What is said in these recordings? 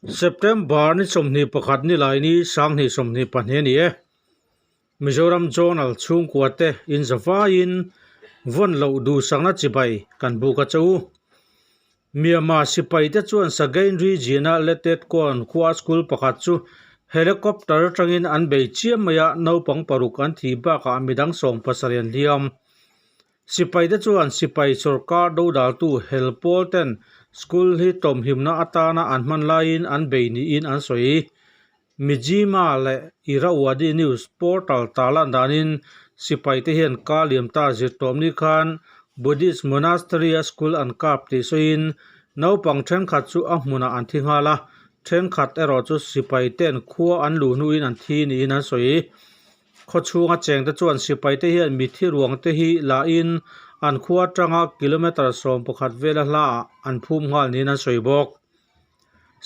September ni 21 ni lai ni 2022 a ni e. Mizoram Journal chhungkua te in zavaiin vawn loh duhsakna chibai kan buk a che u. Myanmar sipai te chuan Sagaing region-a Letet Kawn khua school pakhat chu helicopter atangin an bei chiam mai a, naupang paruk an thih bakah midang 70 an hliam. Sipai te chuan sipai sorkar dodaltu hel pawl ten school hi tawmhimna atana an hman laiin an bei niin an sawi. Mizzima leh Irrawaddy News portal tarlan danin sipai te hian kar liam ta zirtawm ni khan Buddhist monastery-a school an kap tih sawiin naupang thenkhat chu a hmunah an thi nghal a, thenkhat erawh chu sipai ten khua an luh hnuin an thi niin an sawi. Khaw chhunga chengte chuan sipaite hian mithi ruangte hi lahin an khua atanga kilometre 11 vela hlaah an phum nghal niin an sawi bawk.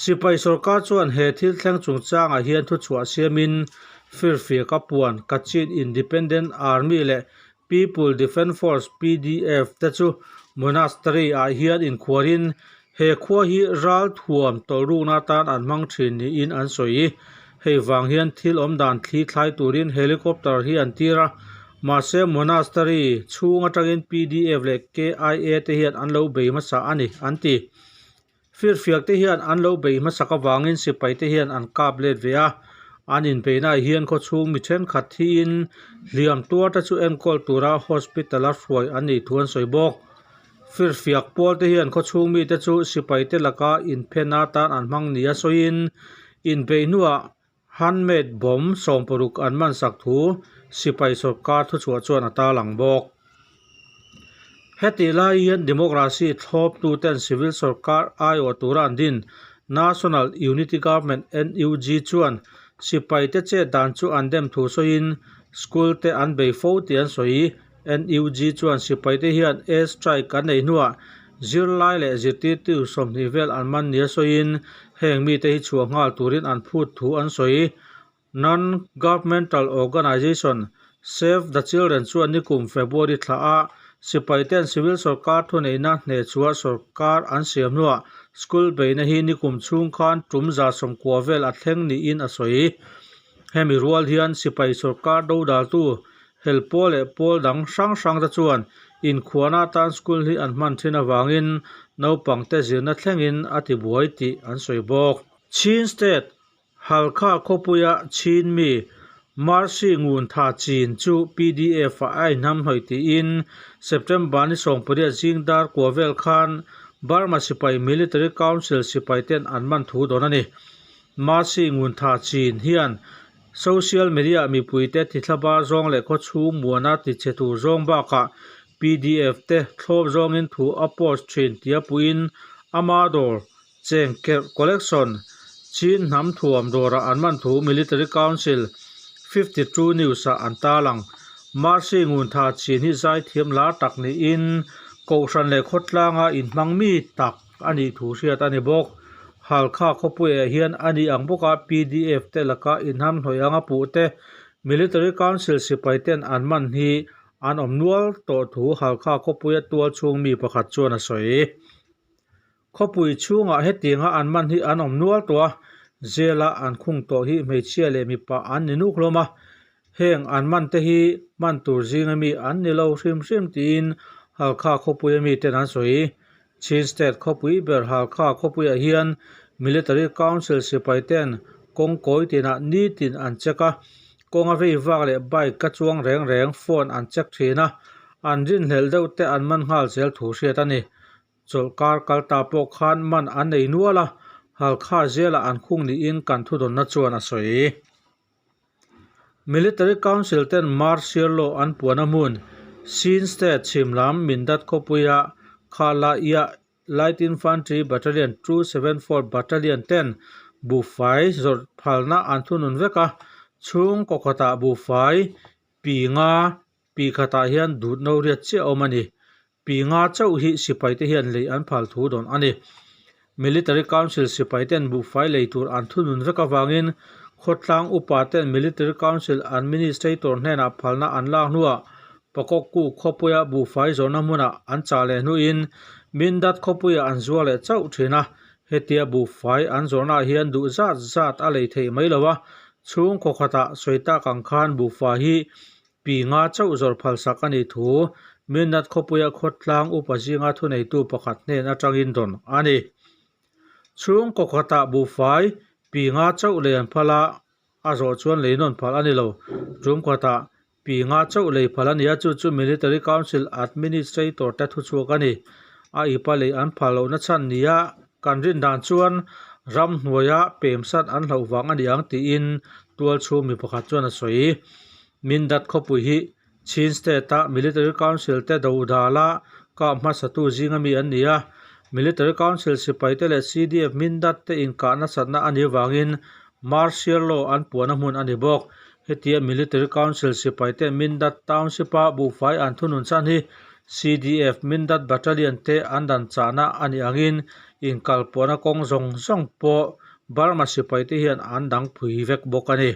Sipai sorkar chuan he thil thleng chungchangah hian thuchhuah siamin firfiak a puan Kachin Independent Army leh People Defence Force, PDF, te chu monastery-ah hian inkhuarin he khua hi ral thuam tawlrukna atan an hmang thin niin an sawi. Hei vang hian thil awm dan thli thlai turin helicopter hi an tir a, mahse monastery chhung atangin PDF leh KIA te hian an lo bei hmasa a ni, an ti. Firfiak te hian an lo bei hmasak avangin sipai te hian an kap let ve a, an inbeihnaah hian khawchhung mi thenkhat thiin hliam tuar te chu enkawl tura hospital a hruai an nih thu an sawi bawk. Firfiak pawl te hian khawchhung mite chu sipai te laka inphen atan an hmang nia sawiin inbeih hnuah handmade bomb 60 an man sak thu sipai sorkar thuchhuah chuan a tarlang bawk. Hetih lai hian democracy thlawptuten civil sorkar aiawh tura an din National Unity Government, NUG, chuan sipai te chet dan chu an dem thu sawiin school te an bei fo tih an sawi. NUG chuan sipai te hian air strike an nei hnuah zirlai leh zirtirtu 20 vel an man nia sawiin heng mite hi chhuah nghal turin an phut thu an sawi. Non-governmental organisation Save the Children chuan nikum February thla a sipai ten civil sorkar thuneihna hnehchhuah sorkar an siam hnuah school beihna hi nikum chhung khan tum 90 vel a thleng niin a sawi. Hemi rual hian sipai sorkar dodaltu hel pawl leh pawl dang hrang hrang te chuan inkhuahna atan school hi an hman thin avangin naupang te zirna thlengin a tibuai tih an sawi bawk. Chin State Halkha khawpuia Chin mi Mercy Ngun Tha Chin chu PDF ah a inhnam hnawih tiin September ni 18 zing dar kua vel khan Burma sipai Military Council sipai ten an man thu dawn a ni. Mercy Ngun Tha Chin hian social media mipui te tithlaba zawng leh khawchhung muana tichhe tur zawng bakah PDF te thlawp zawngin thu a post thin tia puiin ama dawr Cheng kerh collection Chin hnam thuam dawrah an man thu Military Council 52 News-ah an tarlang. Mercy Ngun Tha Chin hi zai thiam lar tak niin Kohhran leh khawtlanga inhmang mi tak a nih thu hriat a ni bawk. Halkha khawpuiah hian a nih ang bawka PDF te laka inham hnawih anga puh te Military Council sipai ten an man hi an awm nual tawh thu Halkha khawpuia tual chhung mi pakhat chuan a sawi. Khawpui chhungah hetianga an man hi an awm nual tawh a, jail-a an khung tawh hi hmeichhia leh mipa an ni nuk hlawm a, heng an man te hi man tur zinga mi an ni lo hrim hrim tiin Halkha khawpuia miten an sawi. Chin State khawpui ber Halkha khawpuiah hian Military Council sipai ten kawng kawi tinah nitin an check a, kawnga vei vak leh bike ka chuang reng reng phone an check thin a, an rinhlelh deuh te an man nghal zel thu hriat a ni. Chawlhkar kal ta pawh khan man an nei nual a, Halkha zela an khung niin kan thudawnna chuan a sawi. Military Council ten Martial Law an puan a hmun, Chin State chhim lam Mindat khawpuia Khala Ia Light Infantry Battalion 274 Battalion ten buhfai zawrh phalna an thunun vek a, chhung kaw khatah buhfai pi nga pi khatah hian dut no riat chiah a awm a ni. Pi nga chauh hi sipai te hian lei an phal thu dawn a ni. Military Council sipai ten buhfai lei tur an thunun vek avangin khawtlang upa ten Military Council Administrator hnenah phalna an lak hnuah Pakokku khawpuia buhfai zawhna hmunah an chah leh hnuin Mindat khawpuiah an zuar leh chauh thin a. Hetia buhfai an zawrhnaah hian duh zat zat a lei theih mai lo a, chhungkaw khatah sawi tak ang khan buhfai hi pi nga chauh zawrh phalsak a nih thu Mindat khawpuia khawtlang upa zinga thuneitu pakhat hnen atangin dawn a ni. Chhungkaw khatah buhfai pi nga chauh lei an phal a, a zawh chuan lei nawn phal a ni lo. Tum khatah pi nga chauh lei phal a ni a, chu chu Military Council Administrator te thuchhuak a ni. A ipa lei an phal lohna chhan nia kan rin dan chuan ramhnuaia pemsan an hlauh vang a ni ang tiin tualchhung mi pakhat chuan a sawi. Mindat khawpui hi Chin State-a Military Council te dodala kap hmasatu zinga mi an ni a. Military Council sipaite leh CDF Mindat te inkah nasatna a nih vangin Martial Law an puahna hmun a ni bawk. Hetia Military Council sipaite Mindat Township-a buhfai an thunun chhan hi CDF Mindat Battalion te an dan chahna a nih angin inkalpuahna kawng zawng zawng pawh Burma sipaite hian an dang phui vek bawk a ni.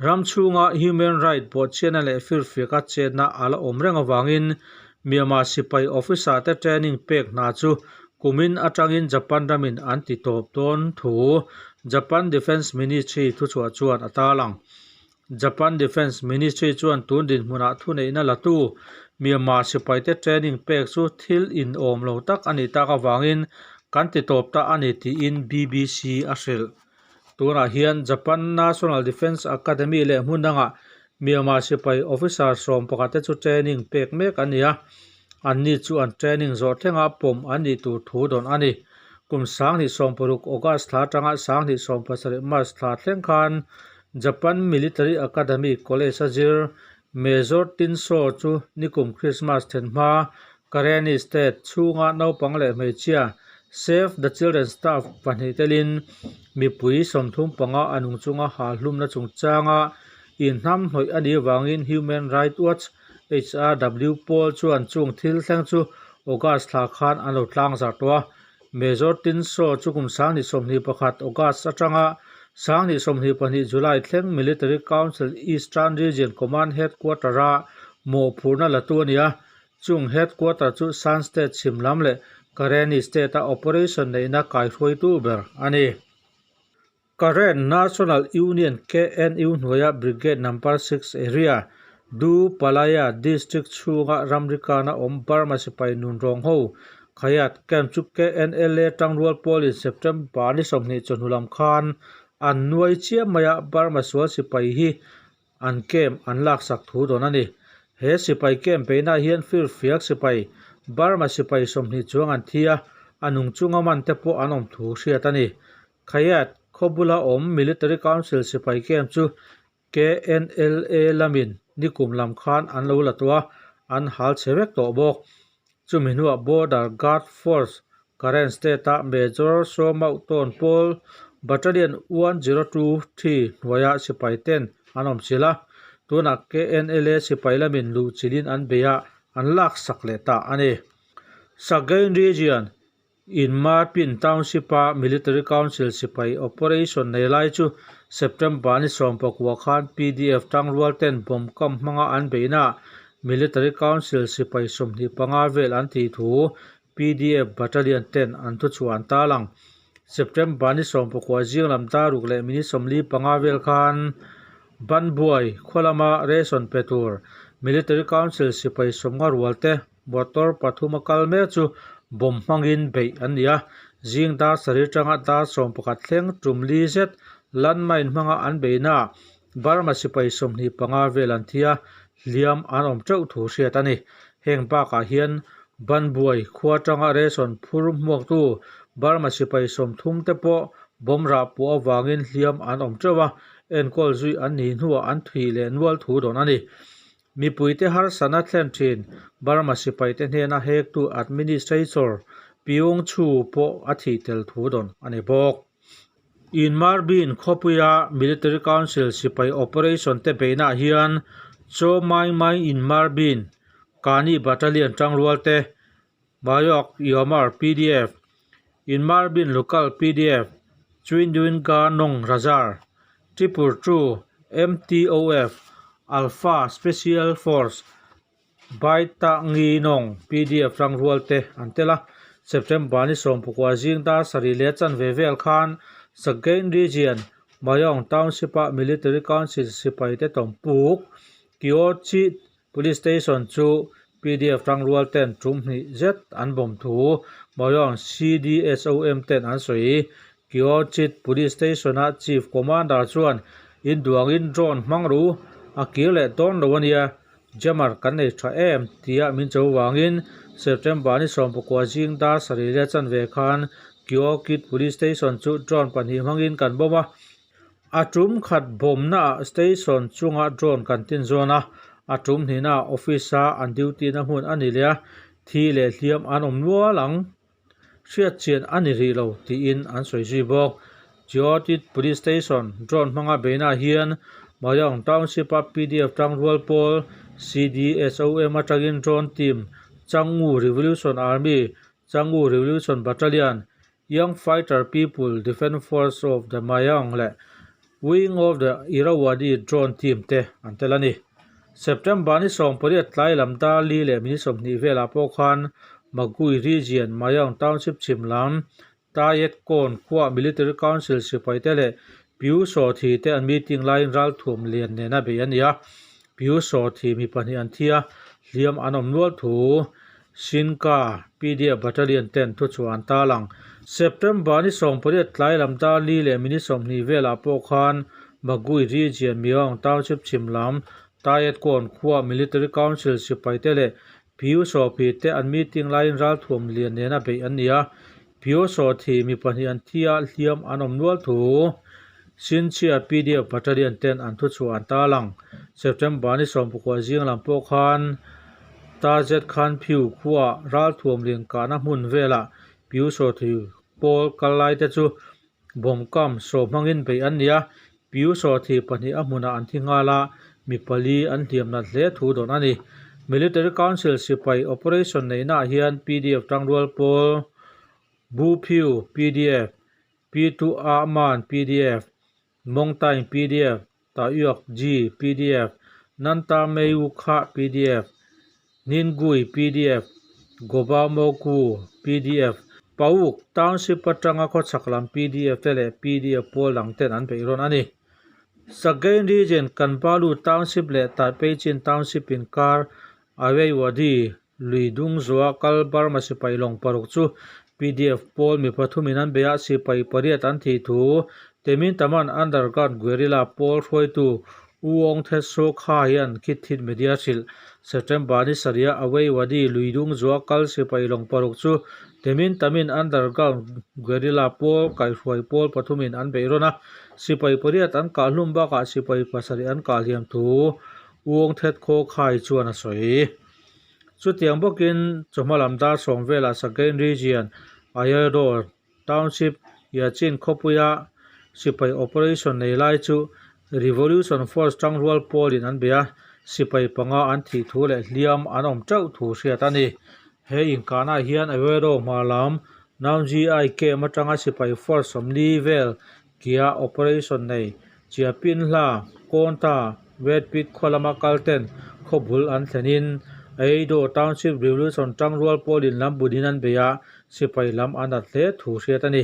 Ram chhunga human right bawhchhiatna leh firfiaka chetna a la awm reng avangin Myanmar sipai officer te training pek hna chu kumin atangin Japan ramin an ti tawp dawn thu Japan Defence Ministry thuchhuah chuan a tarlang. Japan Defence Ministry chuan tun dinhmunah thuneihna latu Myanmar sipaite training pek chu thil inawm lo tak a nih tak avangin kan ti tawp ta a ni tiin BBC a hrilh. Tunah hian Japan National Defence Academy leh hmun dangah Myanmar sipai officer 11 te chu training pek mek an ni a, anni chu an training zawh thlenga pawm an nih tur thu dawn a ni. Kum 2016 August thla atanga 2017 March thla thleng khan Japan Military Academy College a zir Major Tin Saw chu nikum Christmas then hma Karenni State chhunga naupang leh hmeichhia Save the Children staff pahnih telin mipui 35 a nung chunga hal hlumna chungchanga inhnamhnawih a nih avangin Human Rights Watch, HRW, pawl chuan chung thil thleng chu August thla khan an lo tlangzar tawh a. Major Tin Saw chu kum 2021 August atanga 2022 July thleng Military Council Eastern Region Command Headquarter-a mawhphurhna latu a ni a. Chung headquarter chu Shan State chhim lam leh Karenni State-a operation neihna kaihruaitu ber a ni. Karen National Union, KNU, hnuaia Brigade Number Six Area, Du Palaya District chhunga ramrikana awm Burma sipai nunrawng ho Khayat Camp chu KNLA tangrual pawlin September ni 20 chawhnu lam khan an nuai chiam mai a, Burma sual sipai hi An camp an laksak thu dawn a ni. He sipai camp peinah hian firfiak sipai, Burma sipai 20 chuang an thi a, a nung chunga man te pawh an awm thu hriat a ni. Khayat khaw bula awm Military Council sipai camp chu KNLA lamin nikum lam khan an lo la tawh a, an hal chhe vek tawh bawk. Chumi hnuah Border Guard Force Karen State-a Major Saw Mauh Tawn Pawl Battalion 1023 hnuaia sipai ten an awm chilh a, tunah KNLA sipai lamin luh chilhin an bei a, an laksak leh ta a ni. Sagaing Region in Marpin Township-a Military Council sipai operation nei lai chu September ni 19 khan PDF tangrual ten bomb kam hmanga an beihnaah Military Council sipai 25 vel an tih thu PDF Battalion ten an thuchhuah an tal ang. September ni 19 zing lam daruk leh minute 45 vel khan Banbuai khaw lama ration pe tur Military Council sipai 50 rual te motor pathum a kal mek chu bomb hmangin beih an ni a. Zing dar sarih atanga dar 11 thleng tum li zet landmine hmanga an beihnaah Burma sipai 25 vel an thi a, hliam an awm teuh thu hriat a ni. Heng bakah hian Banbuai khua atanga ration phur hmuaktu Burma sipai 30 te pawh bomb rah puah avangin hliam an awm teuh a, enkawl zui an nih hnuah an thih leh nual thu dawn a ni. Mipuite harsatna thlen thin Burma sipaite hnena hektu Administrator Pyung Chu pawh a thih tel thu dawn a ni bawk. Inmarbin khawpuia Military Council sipai operation te beihnaah hian Chaw Mai Mai Inmarbin, Kani Battalion tangrual te, Bayok Yomar PDF, Inmarbin Local PDF, Chwinduin Ga Nong Razar, Tripur Chu MTOF, Alpha Special Force, Baita Ngi Nong PDF tangrual te an tel a. September ni sawmpakua zing dar sarih leh chanve vel khan Sagaing Region, Mayaung Township-a Military Council sipaite tawmpuk Kyaw-Chit Police Station chu pdf tangrual ten tum hnih zet an bawm thu Mayaung CDSOM ten an sawi. Kyaw-Chit Police Station-a Chief Commander chuan induangin drone hmang ru a kir leh dawn lo a nia. Jammer kan nei tha em tia min cho vangin September ni 19 zing dar sarih leh chanve khan Kyaw-Kit Police Station chu drone pahnih hmangin kan bawm a. A tum khat bawmnaah station chunga drone kan tin zawn a, a tum hnihnaah office-a an duty na hmun a ni leh a, thi leh hliam an awm nual ang. Hriat chian a ni rih lo tiin an sawi zui bawk. Geotit Police Station drone hmanga beihnaah hian Mayaung Township-a pdf tangrual pawl CDSOM atangin drone team Changu Revolution Army, Changu Revolution Battalion, Young Fighter People Defence Force of the Mayaung leh Wing of the Irrawaddy drone team te an tel a ni. September ni 18 tlai lam dar li leh minute 20 velah pawh khan Magui Region, Mayaung Township chhim lam Tayet Kawn khuaa Military Council sipaite leh Pyu Saw Thi te an meeting laiin ralthuam lian nena bei a ni a. Pyu Saw Thi mi pahnih an thi a, hliam an awm nual thu Shinka PDF Battalion ten thuchhuah an ta lang. September ni 18 tlai lam dar li leh minute 20 velah pawh khan Magui Region Myaung Township chhim lam Tayet Kawn khua Military Council sipaite leh Pyu Sawphi te an meeting laiin ralthuam lian nena beih an ni a. Pyu Sawthi mi pahnih an thi a, hliam an awm nual thu Sinchia PDF Battalion ten an thuchhuah an ta lang. September ni 19 zing lam pawh khan Tazet Khan Phiu khuaah ralthuam lian kahna hmun velah Pyu Sawthi pawl kal lai te chu Bawmkam saw hmangin beih an ni a, Pyu Sawthi pahnih a hmunah an thi nghal a, mi pali an hliam nat hle thu dawn a ni. Military Council sipai operation neihnaah hian pdf tangrual pawl Bu Phiu pdf, Pi Tu Ah Man pdf, Mawngtain pdf, Tayuak Ji pdf, Nanta Meiu Kha pdf, Ningui pdf, Goba Moku pdf, Pauk Township atanga khawchhak lam pdf te leh pdf pawl dang ten an beih rawn a ni. Sagaing Region Kanbalu Township leh Taipei-Chin Township inkar Ayeyawady lui dung zuah kal Burma sipai lawng paruk chu pdf pawl mi pathumin an bei a, sipai pariat an thih thu Temin Taman Underground Guerrilla pawl hruaitu U Aung Thet Saw Kha hian Khit Thit Media hrilh. September ni sarih Ayeyawady lui dung zuah kal sipai lawng paruk chu Temin Tamin Underground Guerrilla pawl kaihhruai pawl pathumin an beih rawn a, sipai pariat an kah hlum bakah sipai pasarih an kah hliam thu U Aung Thet Khaw Khai chuan a sawi. Chutiang bawkin chawhma lam dar sawm velah Sagaing Region, Ayaydaw Township, Yachin khawpuia sipai operation nei lai chu Revolution Force tangrual pawlin an bei a, sipai panga an thih thu leh hliam an awm teuh thu hriat a ni. He inkahnaah hian Ayaydaw hma lam Naungyi camp atanga sipai force sawmli vel Kia operation nei Chiapinhla, Kawnta, Wetpit khaw lama kal ten khaw bul an thlenin Aido Township Revolution tangrual pawlin lam bunin an bei a, sipai lam an at hle thu hriat a ni.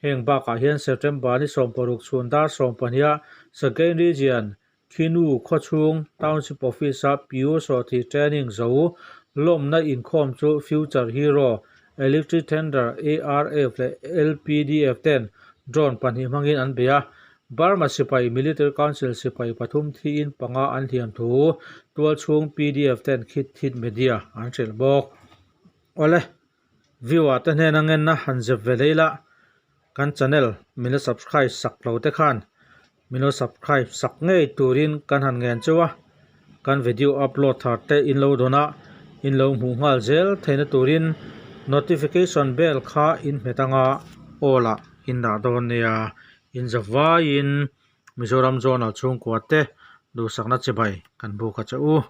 Heng bakah hian September ni 16 chhun dar 12 ah Sagaing Region Khinu khawchhung Township Office-a Pyu Sawhthih Training zo lawmna inkhawm chu Future Hero, Electric Tender, ARF leh LPDF ten drone pahnih hmangin an bei a. Burma sipai Military Council sipai pathum thiin panga an hliam thu tualchhung pdf ten Khit Thit Media an hrilh bawk. Awle, viewer te hnena ngenna han zep ve lei la, kan channel min la subscribe sak lo te khan min lo subscribe sak ngei turin kan han ngen cheu a, kan video upload thar te in lo dawn a, in lo hmuh nghal zel theihna turin notification bell kha in hmet anga all ah in dah dawn nia, in za vaiin Mizoram Zonal chhungkua te duhsakna chibai kan buk a che u.